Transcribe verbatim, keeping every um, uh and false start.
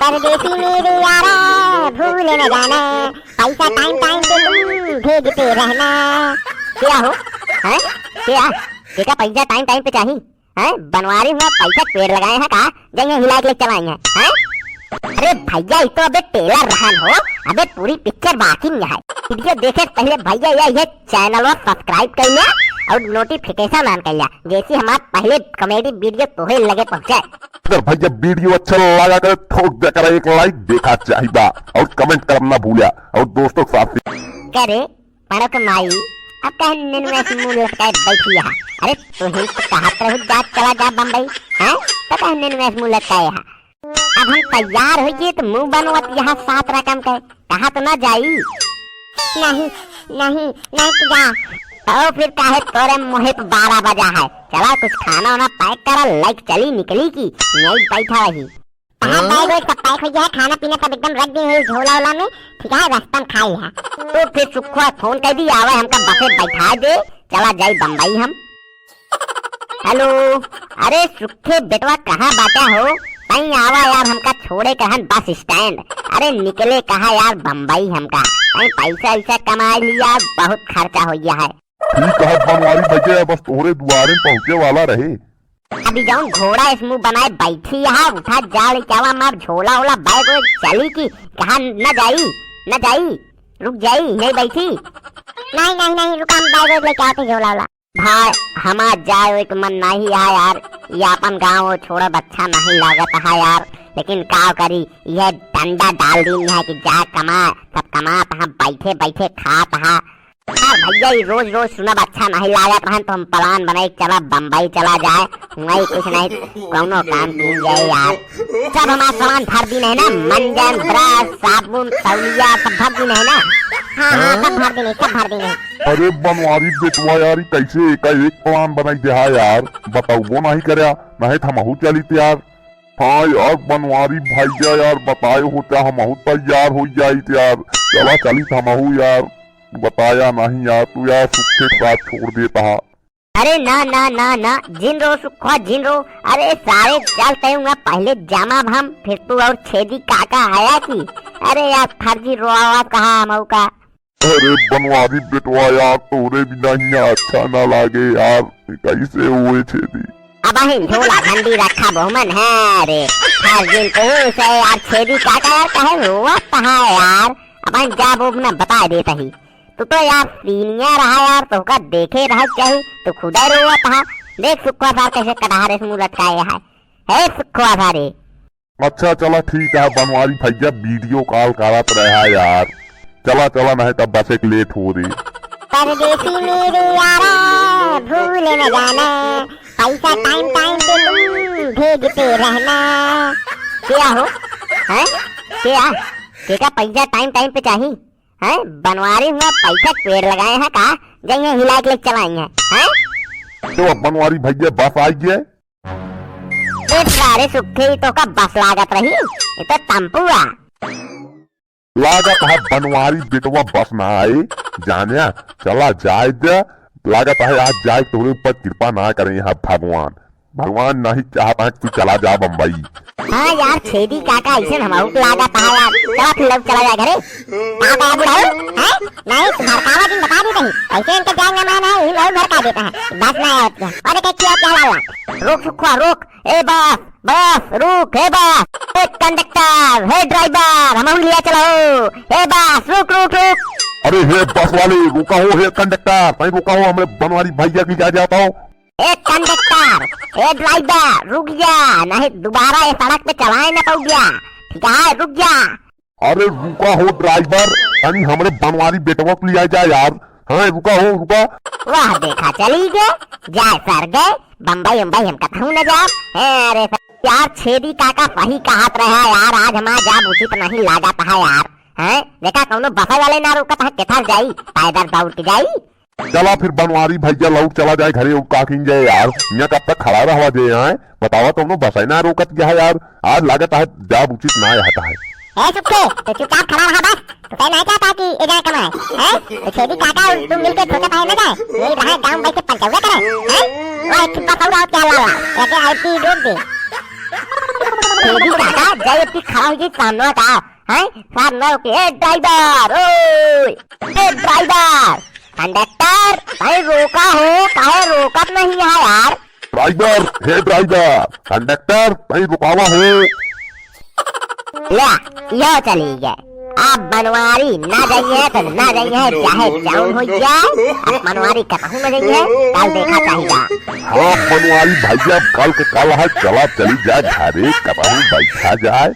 परदेसी मेरे यारा, भूल न जाना, पैसा टाइम टाइम पे तुम भेजते रहना। क्या हो? हैं? क्या? बेटा, पैसा टाइम टाइम पे चाही? हैं? बनवारी हुआ पैसा पेड़ लगाए हैं का? जइया हिला के ले चलाए हैं, हैं? अरे भैया, ये तो अबे ट्रेलर रहन हो, अबे पूरी पिक्चर बाकी नहीं है। वीडियो देखे से पहले भैया ये, ये चैनल और सब्सक्राइब कर लिया और नोटिफिकेशन ऑन कर लिया, जैसे हमारे पहले कॉमेडी वीडियो तोहे लगे पहुंचे। अगर भैया वीडियो अच्छा लगा करे, ठोक दे करे एक लाइक, देखा चाहिदा और कमेंट करना ना भूलिया और दोस्तों के साथ। करे पड़ो के माई, अब काहे निन्वे से मुंह लटकाए बैठी है? अरे तुहिन तो कहत रहू जा, चला जा बम्बई, हैं? तो काहे निन्वे से मुंह लटकाए है? अब हम तैयार हो गए तो मुंह बनवत यहाँ सात रकम के, कहा तो ना जाई। नहीं, नहीं, नहीं तो जा। तो फिर काहे तोरे मुंह पे बारह बजा है? चला कुछ खाना वाना पैक करा, लाइक चली निकली की नहीं बैठा रही। हाँ, हाँ? बैग वैग सब पैक हो गया है, खाना पीना सब एकदम रख दिए हैं झोला वोला में, ठीक है, रास्ता में खाई है। तो फिर सुखवा फोन कर दी, आवे हमका बसे बैठा दे, चला जाई बम्बई हम। हेलो, अरे सुखे बेटवा कहाँ बाटा हो? तई आवा यार, हमका छोड़े कहन बस स्टैंड। अरे निकले कहा यार बम्बई हमका, तई पैसा वैसा कमा लिया, बहुत खर्चा हो गया है। ठीक है बनवारी भैया, बस तोहरे दुआरे पहुँचे वाला रहे। अभी जौन घोड़ा इस मुंह बनाए बैठी है, उठा जा ले क्या मार झोला ओला बैग वैग चली की कहा न जाई, न जाई, रुक जाई, नहीं बैठी। नहीं, नहीं, नहीं, रुका, हम बैग वैग लेके आते झोला ओला। भाई, हमार जाए ओए के मन नहीं है यार, ये अपन गाँव छोड़ब अच्छा नहीं लागत है यार, लेकिन का करी, यह डंडा डाल दीन है कि जा कमा, सब कमात है, बैठे बैठे खात है। यार भैया, ये रोज रोज सुनब अच्छा नहीं लागत रहन, तो हम प्लान बनाए चला बम्बई चला जाए, वहीं कुछ नहीं कौनो काम कीन जाए यार। सब हमार सामान भर दीन है ना, मंजन, ब्रश, साबुन, तौलिया सब भर दीन है ना। हाँ, हाँ, सब भर दीन है, सब भर दीन है। अरे बनवारी बेटवा यार, ई कैसे एकाएक प्लान बनाई देहा यार, बताउबो नहीं करया, नहीं तो हमहू चलित यार। हाँ यार बनवारी भैया यार, बताए होता हमहू तैयार हो जाइत यार, चला चलित हमहू यार, बताया नहीं यार, तू यार सुखे के साथ छोड़ देता है। अरे ना, ना, ना, ना, जिन रो सुखवा, जिन रो। अरे सारे चल तय हुआ, पहले जामा हम, फिर तू और छेदी काका आया की। अरे यार फर्जी रोआवा कहा हमऊ का। अरे बनवारी बेटवा यार, तोरे बिना हियाँ अच्छा ना लागे यार, कैसे हुए छेदी? अब अहिन झोला घंडी रखा बहुमन है रे, फर्जिन तू से यार छेदी काका यार, कहे रोवत है यार, अब अहिन जाब उब ना बता देत ही। तू तो यार सीनियर रहा यार, तोहका देखे रहा चाही, तू खुदे रोवत हा। देख सुखवा सार कैसे कटहरे से मुंह लटकाए है। हे सुखवा सारे। अच्छा चला ठीक है बनवारी भैया, वीडियो कॉल करत रहा यार। चला चला नहीं तब बस एक लेट हो रही। परदेसी मेरे यारा भूल न जाना, पैसा टाइम टाइम पे तुम भेजते रहना। क्या हो? हैं? क्या? बेटा पैसा टाइम टाइम पे चाही? हैं? बनवारी हुआ पैसा पेड़ लगाए हैं का? जइया हिला के ले चलाई हैं, हैं? तो अब बनवारी भैया बस आ गया। ए सारे सुखे ही तो का बस लागत रही, ये तो टेम्पू आ। लागत है बनवारी बेटवा बस ना आए, जाने चला जाए दे। लागत है आज जाए तोरे ऊपर कृपा ना करे यहाँ भगवान। भगवान नहीं चाहता है कि तू चला जा बम्बई। हाँ यार, छेदी काका ऐसे हमहू के लागत है यार। चला फिर लोग चला जाए घरे। का कहा बुढ़ऊ? हैं? नहीं, भड़कावा दिन बता दी कहीं। ऐसे इनके जान ना माना है, यही लोग भड़का देता है। बस ना आवत क्या? अरे क्या किया क्या लाला? रोक सुखवा, रोक। ए बस, बस, रुक, ए बस। ए कंडक्टर, हे ड्राइवर, हमहू लिया चलो। ए बस, रुक, रुक, रुक। अरे हे बस वाले, रुका हो, हे कंडक्टर, भाई रुका हो, हमरे बनवारी भैया की जा जाता हो। ए कंडक्टर, ए ड्राइवर, रुक जा, नहीं दोबारा ये सड़क पे चलाए ना पाऊ गया, ठीक है, रुक जा। अरे रुका हो ड्राइवर, तनी हमरे बनवारी बेटवा को लिया जा यार। हाँ रुका हो, रुका। वाह देखा चली गए, जाए सर गए, बम्बई उम्बई हम कतहू न जाब। अरे सर, यार छेदी काका सही कहत रहा यार, आज हमार जाब उचित नहीं लागत है यार। हैं देखा कौनो बसे वाले ना रोकत है, केथर जाई, पैदल दौड़ के जाई। चला फिर बनवारी भैया लौट चला जाए घरे, और का कीन जाए यार, यहाँ कब तक खड़ा रहवा जे यहाँ, बतावा कौनो बसे ना रोकत गया है यार, आज लागत है जाब उचित ना रहता है। ए सुखे, तो चुपचाप खड़ा रहा बस, तो तय नहीं चाहता कि ए जाए कमाए, हैं? तो छेदी काका और तुम मिलके सोचा पाए ना जाए, यही रहा गाँव बैठ के पंचौरा करे, हैं? वह एक ठुप्पा सौरा हो क्या लाला, ऐसे आईपी रोक दे। छेदी काका, जाए अपनी खड़ा हो गई सामने का, हैं? सामने के, "ए ड्राइवर, ओए, ए ड्राइवर, कंडक्टर, भाई रोका हो, काहे रोकत नहीं है यार?" ड्राइवर, हे ड्राइवर, कंडक्टर, भाई रुकावा हो। ले, यो चली गए। अब बनवारी ना जाइए तो ना जाइए, चाहे जाउन हो जाए, अब बनवारी कतहूँ ना जाइए, कल देखा चाहिए। हाँ बनवारी भैया, कल के कल है, चला चली जाए घरे, कतहूँ बैठा जाए।